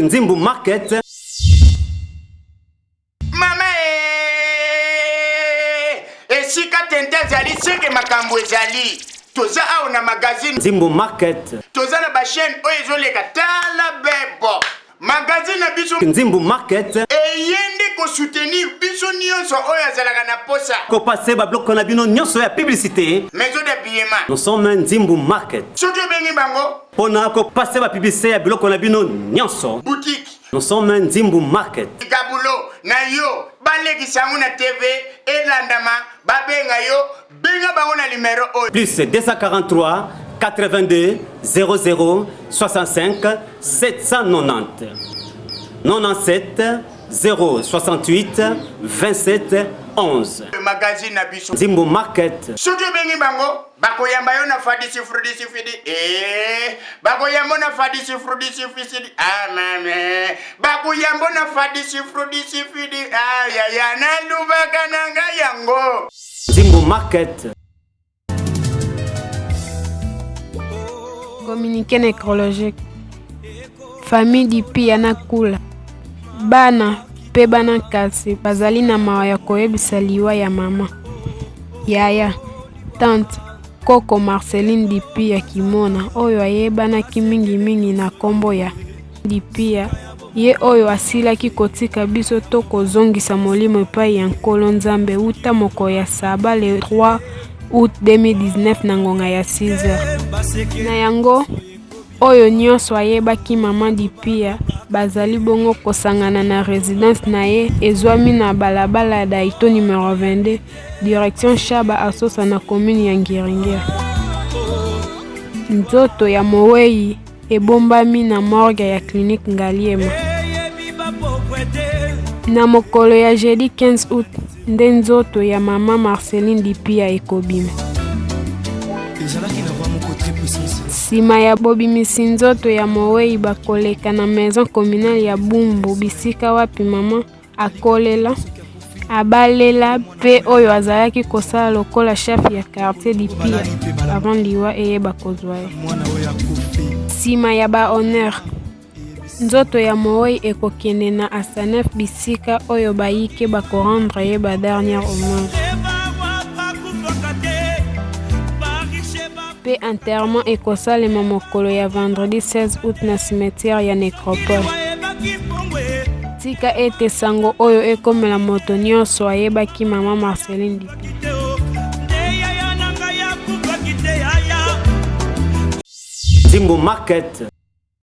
Nzimbu Market. Mama ee, esika tente ezali seke makambo ezali. Toza awa na magazine Nzimbu Market. Toza na ba chaîne oyo ezoleka tala bebo. Magazine na biso Nzimbu Market eye nde ko soutenir biso nyonso oyo azalaka na posa. Kopase ba biloko na bino nyonso ya publicité. Maison d'habillement. Nous sommes Nzimbu Market. Soki obengi bango Pona ko passer ba publicité ya biloko na bino nyonso. Boutique. Nous sommes Nzimbu Market. Kabulo na yo balekisa yango na TV elandama babenga yo benga bango na numero oyo. Plus 243 82 00 65 790 97 068 27 11. Magazine na biso. Nzimbu Market. Soki obengi bango bakoyamba yo na fadisi frudisi fidi ee bakoyamba na fadisi frudisi fisidi amame ah, bakoyamba na fadisi frudisi fidi ayaya ah, nalubaka na ngai yango. Nzimbu Market. Communiqué nécrologique. Famille Dipia na Kula. Bana mpe bana kasi bazali na mawa ya koyebisa liwa ya mama, yaya, tante, koko Marceline Dipia Kimona oyo ayebanaki mingimingi na nkombo ya Dipia, ye oyo asilaki kotika biso to kozongisa molimo epai ya Nkolo Nzambe uta mokolo ya Saba le 3 août 2019 na ngonga ya 6 heures. Na yango, oyo nyonso ayebaki Mama Dipia bazali bongo kosangana na residence na ye ezwami na balabala ya Daito numero 22, direction Shaba Asosa na commune ya Ngiri-Ngiri. Nzoto ya mowei ebombami na morgue ya clinique Ngaliema. Na mokolo ya jeudi 15 août nde nzoto ya mama Marceline Dipia ekobima. Nsima ya bobimisi nzoto ya mowei bakoleka na maison communale ya Bumbu bisika wapi mama akolela, abalela mpe oyo azalaki kosala lokola chef ya quartier Dipia avant liwa eyeba kozwa ye. Nsima ya ba honneur, nzoto ya mowei ekokende na Asanef bisika oyo bayike bakorendre ye ba dernier hommage. Mpe enterrement ekosalema mokolo ya vendredi 16 août na cimetière ya Necropole. Tika ete sango oyo ekomela moto nyonso ayebaki mama Marceline Dipi. Zimbo Market.